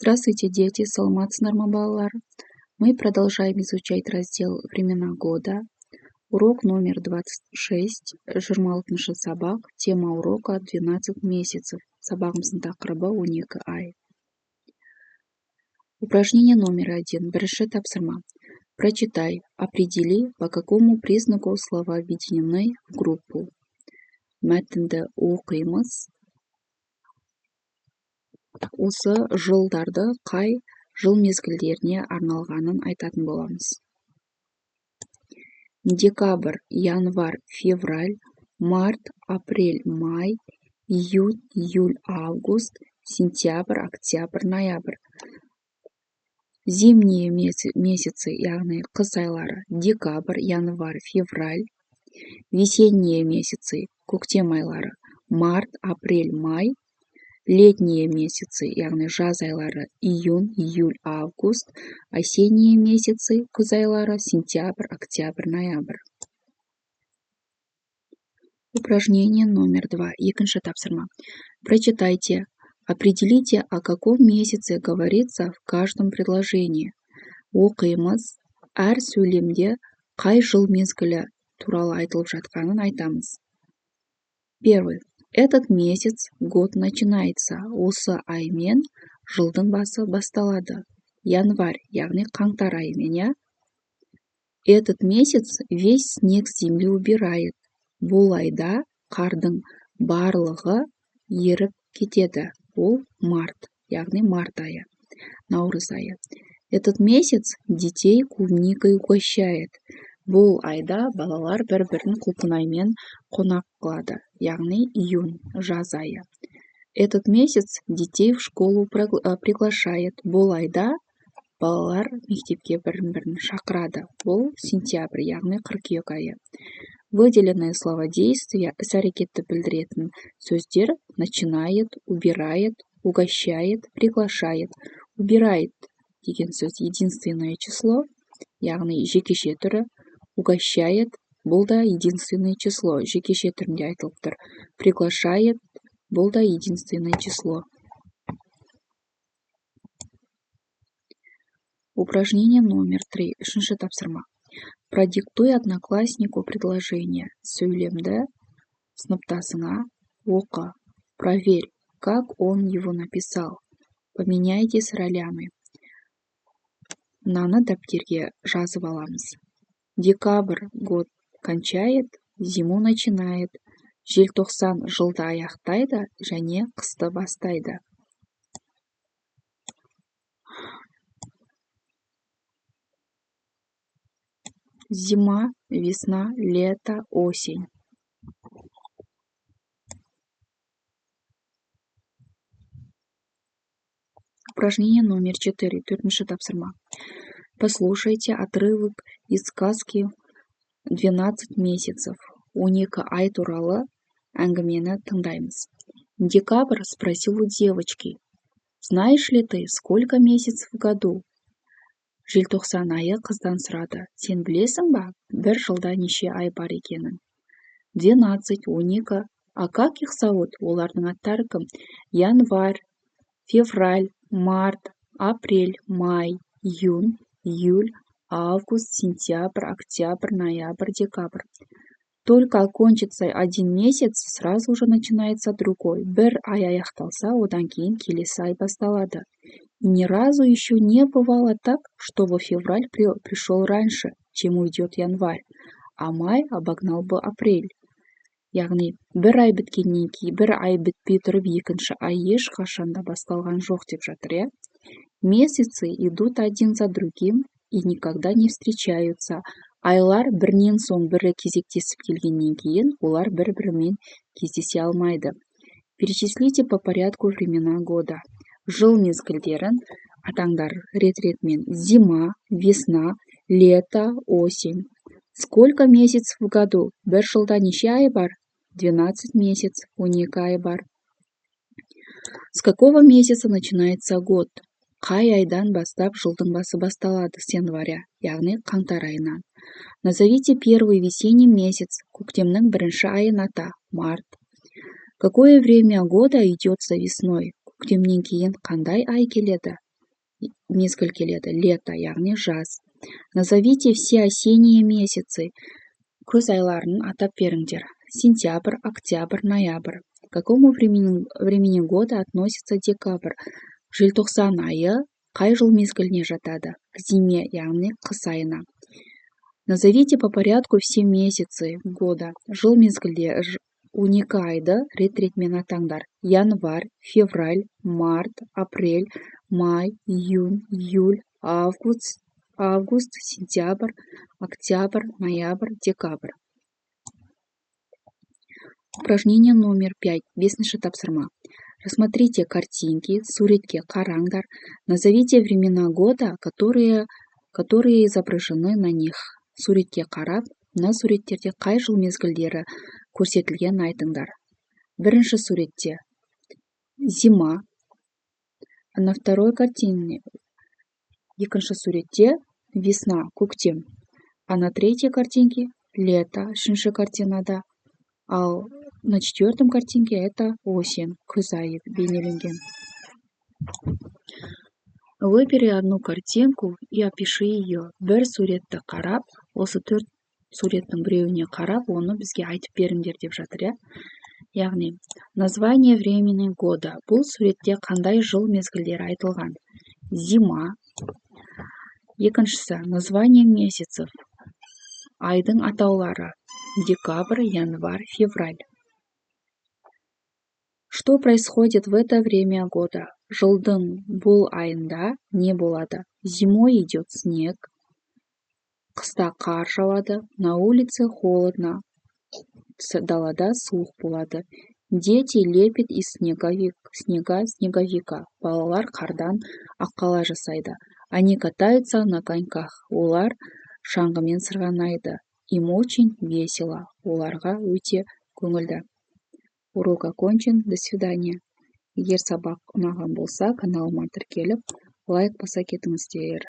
Здравствуйте, дети! Саламатсыздар ма, балалар? Мы продолжаем изучать раздел «Времена года». Урок номер 26, 26 сабақ, тема урока 12 месяцев. Сабағымыздың тақырыбы 12 ай. Упражнение номер 1. Бірінші тапсырма. Прочитай, определи, по какому признаку слова объединены в группу. Мәтінді оқимыз. Осы жылдарды қай жыл мезгілдеріне арналғанын айтатын боламыз. Декабрь, январь, февраль, март, апрель, май, июнь, июль, август, сентябрь, октябрь, ноябрь. Зимние месяцы, яғни қыс айлары, декабрь, январь, февраль. Весенние месяцы, көктем айлары, март, апрель, май. Летние месяцы, яғни жаз айлары, июнь, июль, август. Осенние месяцы, күз айлары, сентябрь, октябрь, ноябрь. Упражнение номер 2. Екінші тапсырма. Прочитайте. Определите, о каком месяце говорится в каждом предложении. Оқимыз. Әр сөйлемде қай жыл мезгілі туралы айтылып жатқанын айтамыз. Первый. Этот месяц год начинается. Осы аймен жылдың басы басталады. Январь, яғни қаңтар айымен, иә? Этот месяц весь снег с земли убирает. Бұл айда қардың барлығы еріп кетеді. Ол март, яғни март айы, наурыз айы. Этот месяц детей клубникой угощает. Бұл айда балалар бір-бірін құлпынаймен қонақ қылады, яғни июнь, жаз айы. Этот месяц детей в школу приглашает. Бұл айда балалар мектепке бірін-бірін шақырады. Бұл сентябрь, яғни қыркүйек айы. Выделенные слова действия, іс-әрекетті білдіретін сөздер начинает, убирает, угощает, приглашает. Убирает деген сөз единственное число, яғни жекеше түрі. Угощает, бұл да единственное число, жекеше түрінде айтылып тұр. Приглашает, бұл да единственное число. Упражнение номер 3. Үшінші тапсырма. Продиктуй однокласснику предложение. Сөйлемді сыныптасыңа оқы. Проверь, как он его написал. Поменяйтесь ролями. Мынаны дәптерге жазып аламыз. Декабрь год кончает, зиму начинает. Желтоқсан жылды аяқтайды және қысты бастайды. Зима, весна, лето, осень. Упражнение номер 4. Төртінші тапсырма. Послушайте отрывок из сказки 12 месяцев. 12 ай туралы әңгімені тыңдаймыз. Декабрь спросил у девочки: знаешь ли ты, сколько месяцев в году? Желтоқсан айы қыздан сұрады: сен білесің ба, бір жылда неше ай бар екенін? 12, 12. А как их зовут? Олардың аттары кім? Январь, февраль, март, апрель, май, июнь, июль, август, сентябрь, октябрь, ноябрь, декабрь. Только окончится один месяц, сразу же начинается другой. Бір ай аяқталса, одан кейін келесі ай басталады. И ни разу еще не бывало так, чтобы февраль пришел раньше, чем уйдет январь, а май обогнал бы апрель. Яғни бір ай біткеннен кейін, бір ай бітпей тұрып, екінші ай ешқашан да басталған жоқ деп жатыр, иә? Месяцы идут один за другим и никогда не встречаются. Айлар бірінен соң бірі кезектесіп келгеннен кейін олар бір-бірімен кездесе алмайды. Перечислите по порядку времена года. Жыл мезгілдерін атаңдар рет-ретімен. Зима, весна, лето, осень. Сколько месяцев в году? Бір жылда неше ай бар? 12 месяцев, 12 ай бар. С какого месяца начинается год? Қай айдан бастап жылдың басы басталады? С января, яғни қаңтар айынан. Назовите первый весенний месяц. Көктемнің бірінші айын ата. Март. Какое время года идет за весной? Көктемнен кейін қандай ай келеді? Мезгіл келеді, лето, яғни жаз. Назовите все осенние месяцы. Күз айларын атап беріңдер. Сентябрь, октябрь, ноябрь. К какому времени года относится декабрь? Желтоқсан айы қай жыл мезгіліне жатады? К зиме, яғни қыс айына. Назовите по порядку все месяцы года. Жыл мезгілде 12 айды рет-ретімен атаңдар. Январь, февраль, март, апрель, май, июнь, июль, август, сентябрь, октябрь, ноябрь, декабрь. Упражнение номер 5. Бесінші тапсырма. Рассмотрите картинки, суретке қараңдар. Назовите времена года, которые изображены на них. Суретке қарап, мына суреттерде қай жыл мезгілдері көрсетілгенін айтыңдар. Бірінші суретте зима, а на второй картине, екінші суретте, весна, көктем, а на третьей картинке лето, үшінші картинада, ал на четвертом картинке это осень, күз айы бейнеленген. Выбери одну картинку и опиши ее. Бір суретті қарап, осы төрт суреттің біреуіне қарап, оны бізге айтып беріңдер деп жатыр, иә. Яғни название времени года. Бұл суретте қандай жыл мезгілдері айтылған? Зима. Екіншісі, название месяцев. Айдың атаулары. Декабрь, январь, февраль. Что происходит в это время года? Жылдың бұл айында не болады? Зимой идет снег. Қыста қар жауады. На улице холодно. Далада суық болады. Дети лепят из снега снеговика. Балалар қардан аққала жасайды. Они катаются на коньках. Олар шаңғымен сырғанайды. Им очень весело. Оларға өте көңілді. Урок окончен. До свидания. Егер сабақ ұнаған болса, каналыма тіркеліп, лайк баса кетіңіздер.